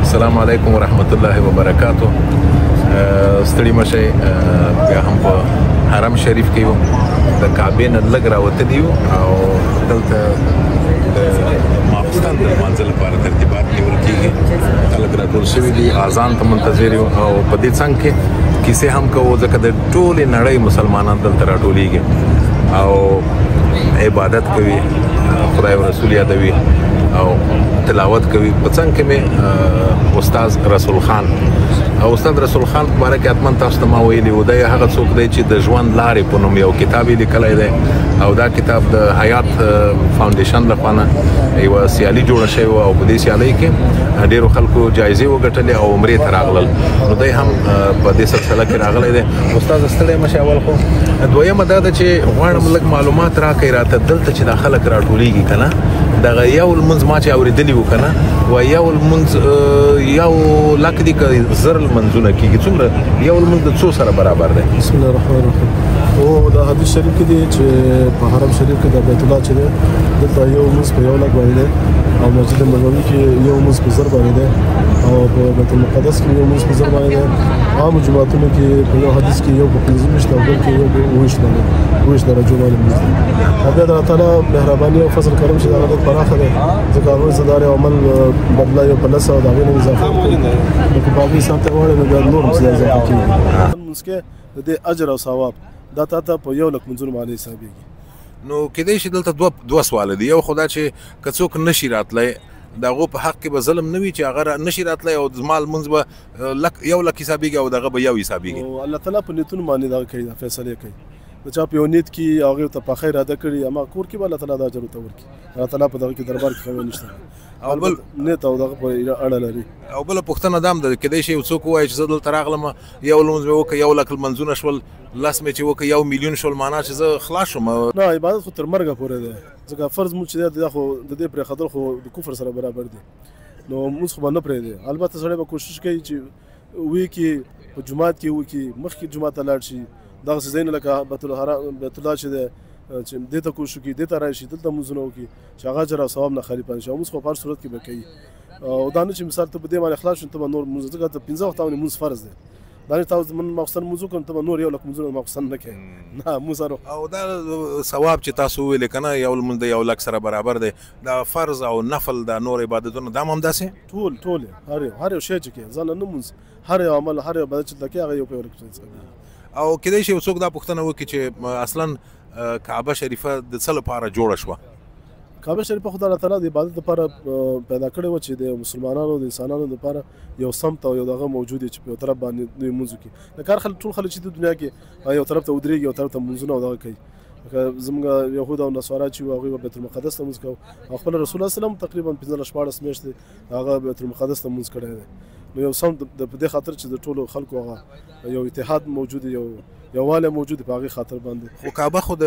السلام علیکم ورحمت الله وبرکاتو. ستړي مشه، بیا هم په حرم شریف کې یو، د کعبې نه لږ راوتلي یو او دلته د ماخستن د لمانځه لپاره ترتیبات نیول کېږي. خلک راټول شوي دي، اذان ته منتظر یو او په دې څنګ کې کیسې هم کوو، ځکه د ټولې نړۍ مسلمانان دلته راټولېږي او عبادت کوي، خدای او رسول یادوي او تلاوت کوي. په څنګ کې مې استاد رسول خان، او استاد رسول خان په باره کې حتما تاسو ته ما ویلي و، دی هغه څوک دی چې د ژوند لارې په نوم یو کتاب یې لیکلی دی او دا کتاب د حیات فاونډیشن لخوا نه یوه سیالي جوړه شوې وه او په دې سیالۍ کې ډېرو خلکو جایزې وګټلې او عمرې ته راغلل. نو دی هم په دې سلسله کې راغلی دی. استاد ستړی مه شئ. اول خو دویمه دا ده چې غواړم لږ معلومات راکړئ راته، دلته چې دا خلک راټولېږي که نه، دغه یو لمونځ ما چې اورېدلي وو که نه، وایي یو لمونځ یو لک دي که 1000 لمونځونه کېږي، څومره یو لمونځ د څو سره برابر دی؟ بسم الله الرحمن الرحیم. او دا حدیث شریف کې دی چې په حرم شریف کې د بیت الله چې دی دلته یو لمونځ په 1 لک باندې دی، او مسجد نبوي کې یو لمونځ په 1000 باندې دی، او په بیت المقدس کې یو لمونځ په 1000 باندې دی. عام جوماتونو کې په یو حدیث کې یو په 25 او بل کې یو په 27 باندې، 27 درجو باندې لمونځ دی. او بیا د الله تعالی مهرباني او فضل کرم چې د هغه ډېر پراخه دی، ځکه هغوی څه دار یو عمل بدله یو په 10 او د هغې نه اضافه ورکوي، نو که په هغې حساب ته غواړې نو بیا نور هم څه اضافه کېږي. لمونځ کې د دې اجر او ثواب دا تا ته په 1 لک لمونځونو باندې حسابېږي. نو کېدای شي دلته دوه سواله دي. یو خو دا چې که څوک نه شي راتلی د هغو په حق کې به ظلم نه وي چې هغه نه شي راتلی او زما لمونځ به 1 لک حسابېږي او دغه به یو حسابېږي. او الله تعالی په نیتونو باندې دغه کوي، دا فیصلې کوي. د چا په یو نیت کې هغې ته پخه اراده کړي، اما کور کې به الله تعالی دا اجر ورته ورکړي. الله تعالی په دغه کې دربار کې خبره نشته، او بل نیت او دغه په اړه لري. او بله پوښتنه دا هم ده، کېدای شي یو څوک ووایي چې زه دلته راغلم یو لمونځ مې وکړ 1 لک لمونځونه شول، 10 مې چې وکړ 1 میلیون شول، معنا چې زه خلاص شوم. نه، عبادت خو تر مرګه پورې دی، ځکه فرض مونږ چې دی دا خو د دې پرېښودل خو د کفر سره برابر دي، نو مونځ خو به نه پرېږدي. البته سړی به کوشش کوي چې ویکي په جومات کې وکړي، مخکې جومات ته لاړ شي، دغسې ځایونه لکه بیت الله چې دی چې دې ته کوشش وکړي، دې ته راشي، دلته لمونځونه وکړي چې هغه اجر او ثواب نه خالي پاتې شي. او لمونځ خو په هر صورت کې به کوي، او دا نه چې مثال ته په دې باندې خلاص شو ته به نور لمونځ، ځکه ته 5 وخته باندې لمونځ فرض دی، دا نه تاسو من ماخستن لمونځ وکړم ته به نور 1 لک لمونځونه ماخستن نه کوې، نه لمونځ هر وخت. او دا ثواب چې تاسو وویلې که نه یو لمونځ د 1 لک سره برابر دی، دا فرض او نفل دا نور عبادتونه دا هم همداسې؟ ټول هر یو شی چې کوې، ځان له نه لمونځ، هر یو عمل هر یو عبادت چې ته کوې هغه یو په 1 لک حسابېږي. او کېدای شي یو څوک دا پوښتنه وکړي چې اصلا کعبه شریفه د څه لپاره جوړه شوه؟ کعبه شریفه خو د الله تعالی د عبادت لپاره پیدا کړې وه چې د مسلمانانو د انسانانو لپاره یو سمت او یو دغه موجود دی چې په یو طرف باندې دوی لمونځ وکړي. لکه هر خلک ټول خلک چې د دنیا کې یو طرف ته ودرېږي یو طرف ته لمونځونه او دغه کوي، لکه زموږ یهود او نصارا چې وو هغوی به بیت المقدس ته لمونځ کوو، او خپل رسول الله صلی الله علیه وسلم تقریبا 15 16 میاشتې هغه بیت المقدس ته لمونځ کړی دی. نو یو سم د په دې خاطر چې د ټولو خلکو هغه یو اتحاد موجود، یو یووالی موجود په هغې خاطر باندې. خو کعبه خو د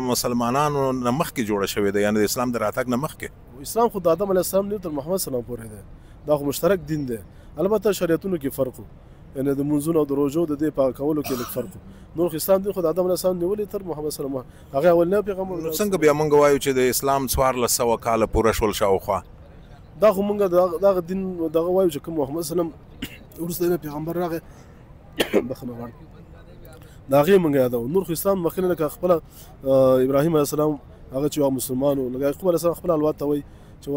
مسلمانانو نه مخکې جوړه شوې ده، یعنې د اسلام د راتګ نه مخکې. اسلام خو د آدم علیه السلام نه تر محمد سلام پورې دی، دا خو مشترک دین دی. البته شریعتونو کې فرق و، یعنې د لمونځونو او د روژو د دې په کولو کې لږ فرق و. نور خو اسلام دین خو د آدم علیه السلام نیولې تر محمد سلام هغه اولنی پیغمبر. نو څنګه بیا موږ وایو چې د اسلام 1400 کاله پوره شول شاوخوا؟ دا خو موږ دغه دین دغه وایو چې کوم محمد سلام وروسته نه پیغمبر راغی، بخښنه غواړم، د هغې موږ یادوو. نور خو اسلام مخکې لکه خپله ابراهیم علیه السلام هغه چې هغه مسلمان و، لکه یعقوب علیه السلام خپله الواد ته وایي چې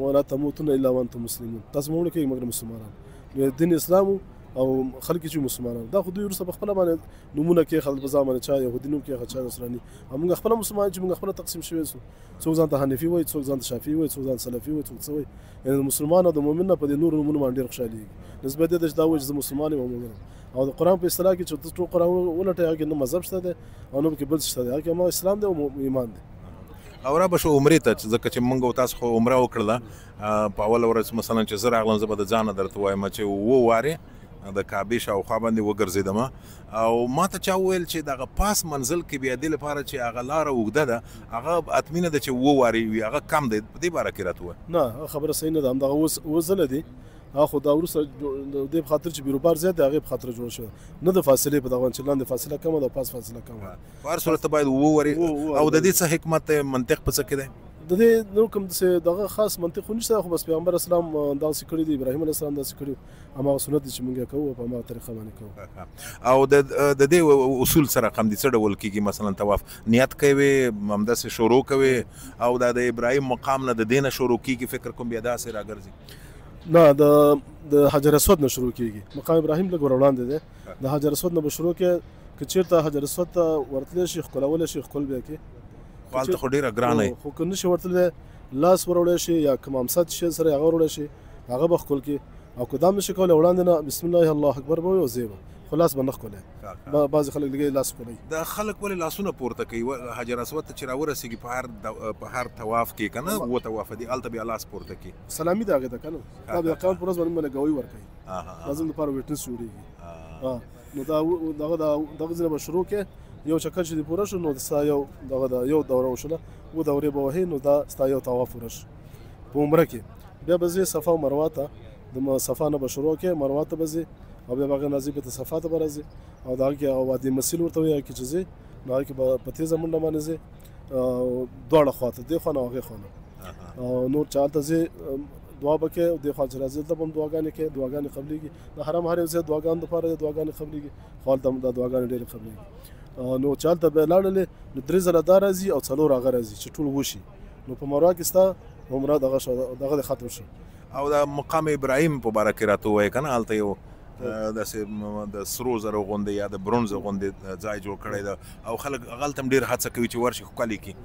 ولا تموتن الا وانتم مسلمون، تاسو مه مړه کېږئ مګر مسلمانان. نو دین اسلام او خلک چې مسلمانان، دا خو دوی وروسته په خپله باندې نومونه کېښودل په ځان باندې، چا یهودي نوم کېښود چا نصراني، او موږ خپله مسلمان چې موږ خپله تقسیم شوي سو، څوک ځان ته حنیفي وایي، څوک ځان ته شافعي وایي، څوک ځان ته سلفي وایي، څوک څه وایي. یعنې د مسلمان او د مؤمن نه په دې نورو نومونو باندې ډېر خوشحالېږي، نسبت دې ته چې دا وایي چې زه مسلمان یم او مؤمن یم. او د قرآن په اصطلاح کې چې ته ټول قرآن ولټوې هغه کې نه مذهب شته دی او نه پکې بل څه شته دی، هغه کې هماغه اسلام دی او ایمان دی. او را به شو عمرې ته، ځکه چې موږ او تاسو خو عمره وکړله په اوله ورځ، مثلا چې زه راغلم زه به د ځانه درته وایم چې 7 وارې د کعبې شاوخوا باندې وګرځېدم، او ما ته چا وویل چې دغه پاس منزل کې بیا دې لپاره چې هغه لاره اوږده ده هغه حتمي نه ده چې 7 وارې وي، هغه کم دی، په دې باره کې راته ووایه. نه، هغه خبره صحیح نه ده، همدغه 7 ځله دي. هغه خو دا وروسته د دې په خاطر چې بیروبار زیات دی هغې په خاطر جوړه شوې ده، نه د فاصلې په دغه باندې چې لاندې فاصله کمه ده او پاس فاصله کمه ده. په هر صورت ته باید 7 وارې. او د دې څه حکمت دی، منطق په څه کې دی؟ د دې نو کوم داسې دغه خاص منطق خو نشته، خو بس پیغمبر اسلام داسې کړي دي، ابراهیم علیه السلام داسې کړي، هماغه سنت دي چې موږ یې کوو، په هماغه طریقه باندې کوو. او د دې اصول سره رقم دي څه ډول کېږي؟ مثلا طواف نیت کوي، همداسې شروع کوي، او دا د ابراهیم مقام نه د دې نه شروع کېږي، فکر کوم بیا داسې راګرځي؟ نه، د حجر اسود نه شروع کېږي. مقام ابراهیم لږ ور وړاندې دی، د حجر اسود نه به شروع کې، که چېرته حجر اسود ته ورتلی شي ښکلولی شي، ښکل بیا کې، خو هلته خو ډېره ګرانه وي. خو که نشي ورتلی لاس وروړی شي یا کوم امسد شي سره هغه وروړی شي، هغه به ښکل کړي. او که دا هم نشي کولی وړاندې نه بسم الله الله اکبر به وایي او ځې به، خو لاس به نه ښکلی. بعضې خلک لږ لاس ښکلوي. دا خلک ولې لاسونه پورته کوي حجر اسود ته چې راورسېږي په هر طواف کې که نه، اووه طوافه دي، هلته بیا لاس پورته کوي. سلامي ده هغې ته که نه، دا بیا قیامت پر ورځ باندې موږ له ګواهي ورکوي، دا زموږ لپاره witness جوړېږي. نو دا دغه دغه ځای به شروع کړې، یو چکر چې دې پوره شو نو ستا یو دغه ده، یو دوره وشوله، اووه دورې به وهې، نو دا ستا یو طواف پوره شو په عمره کې. بیا به ځې صفا او مروه ته، د صفا نه به شروع کړې، مروه ته به ځې، او بیا به هغې نه ځې بېرته صفا ته به راځې، او د هغې کې هغه وادي مسیل ورته وایي، هغې کې چې ځې نو هغې کې به په تېزه منډه باندې ځې، دواړه خوا ته، دې خوا نه او هغې خوا نه. او نور چې هلته ځې دعا به کوې، او دې خوا چې راځې دلته به هم دعاګانې کوې، دعاګانې قبلېږي. د حرم هر یو ځای دعاګانو دپاره دی، دعاګانې قبلېږي، خو هلته هم دا دعاګانې ډېرې قبلېږي. نو چې هلته بیا لاړلې نو 3 ځله دا راځي او 4 هغه راځي چې ټول وشي، نو په مروه کې ستا عمره دغه شو، دغه دې ختم شو. او د مقام ابراهیم په باره کې راته ووایه که نه، هلته یو داسې د سرو زرو غوندې یا د برونزو غوندې ځای جوړ کړی ده، او خلک هغلته هم ډېر هڅه کوي چې ورشي ښکلي کړي.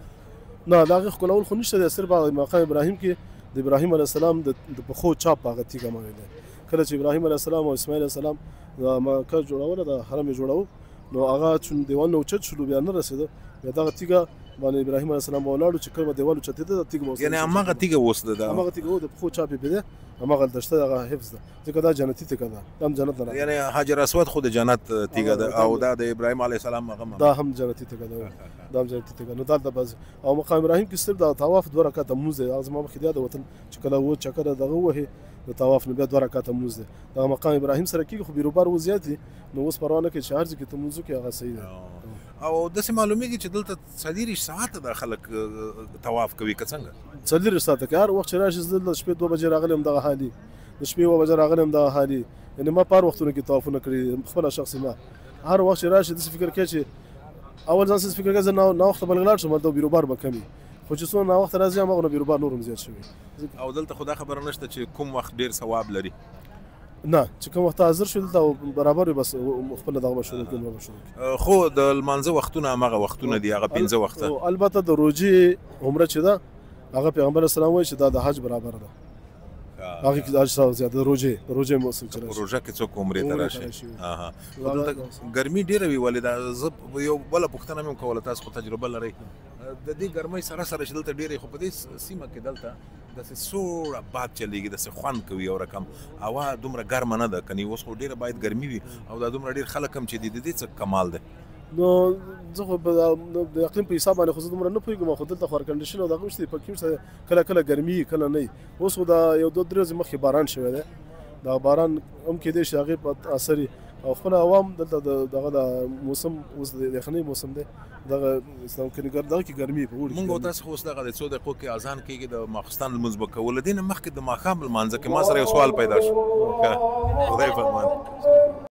نه، د هغې ښکلول خو نشته دی، صرف هغه مقام ابراهیم کې د ابراهیم علیه السلام د پښو چاپ په هغه تیږه باندې دی. کله چې ابراهیم علیه السلام او اسماعیل علیه السلام د مکه جوړوله، د حرم یې جوړاوه، نو هغه چون دیوال نه اوچت شولو بیا نه رسېده، بیا دغه تیږه باندې ابراهیم علیه السلام به ولاړو، چې کله به دیوال اوچتېده دا تیږه به ورسره یعنې هماغه تیږه اوس ده، دا هماغه تیږه و، د پښو چاپ یې پرې دی، هماغه هلته شته، هغه حفظ ده، ځکه دا جنتي تیږه ده، دا هم جنت نه راغلی. یعنې حجر اسود خو د جنت تیږه ده، او دا د ابراهیم علیه السلام هغه دا هم جنتي تیږه ده، دا هم جنتي تیږه. نو دلته به او مقام ابراهیم کې صرف د طواف 2 رکعته لمونځ دی، هغه زما مخکې دی د وطن چې کله و چکره دغه ووهې د طواف نو بیا 2 رکعته لمونځ دی، دغه مقام ابراهیم سره کېږي، خو بیروبار و زیات دي، نو اوس پروا نه کوي چې هر ځای کې ته لمونځ وکړې هغه صحیح دی. او داسې معلومیږي چې دلته 24 ساعته دا خلک طواف کوي که څنګه؟ 24 ساعته که هر وخت چې راشي، زه دلته شپې 2 بجې راغلی یم دغه حالي، د شپې 7 بجې راغلی یم دغه حالي، یعنې ما په هر وختونو کې طوافونه کړي خپله شخصي، ما هر وخت چې راشي داسې فکر کوي چې اول ځان څه فکر کوي زه ناوخته به لږ لاړ شم، هلته بیروبار به کم وي، خو چې څونه ناوخته راځي هماغه بیروبار نور هم زیات شوی. او دلته خو دا خبره نشته چې کوم وخت ډېر ثواب لري؟ نه، چې کوم وخت حاضر شو دلته برابر وي، بس خپله دغه به شروع کړي، نور به شروع کړي. خو د لمانځه وختونه هماغه وختونه دي، هغه 5 وخته. البته د روژې عمره چې ده هغه پیغمبر اسلام وایي چې دا د حج برابر ده، هغه کې د حج ثواب زیات ده، د روژې موسم چې راشي. روژه کې څوک عمرې ته راشي. خو دلته ګرمي ډېره وي، ولې دا زه یو بله پوښتنه مې هم کوله، تاسو خو تجربه لرئ د دې ګرمۍ سره سره چې دلته ډېرې، خو په دې سیمه کې دلته داسې سوړ باد چلېږي، داسې خوند کوي یو رقم، هوا دومره ګرمه نه ده، کني اوس خو ډېره باید ګرمي وي، او دا دومره ډېر خلک هم چې دي د دې څه کمال دی. نو زه خو د اقلیم په حساب باندې خو زه دومره نه پوهېږم، خو دلته خو air condition او دغه هم شته، پکې هم شته، کله کله ګرمي وي کله نه وي. اوس خو دا یو 2 3 ورځې مخکې باران شوی دی، دا باران هم کېدای شي هغې په اثر وي، او خپله هوا هم دلته دغه د موسم اوس د یخنۍ موسم دی، دغه اسلام کې دغه کې ګرمي په اوړي کې مونږ او ګرمي. تاسو خو اوس دغه د څو دقیقو کې اذان کېږي، د ماخستن لمونځ به کوو، له دې نه مخکې د ماښام لمانځه کې ما سره یو سوال پیدا شو. خدای فرمان.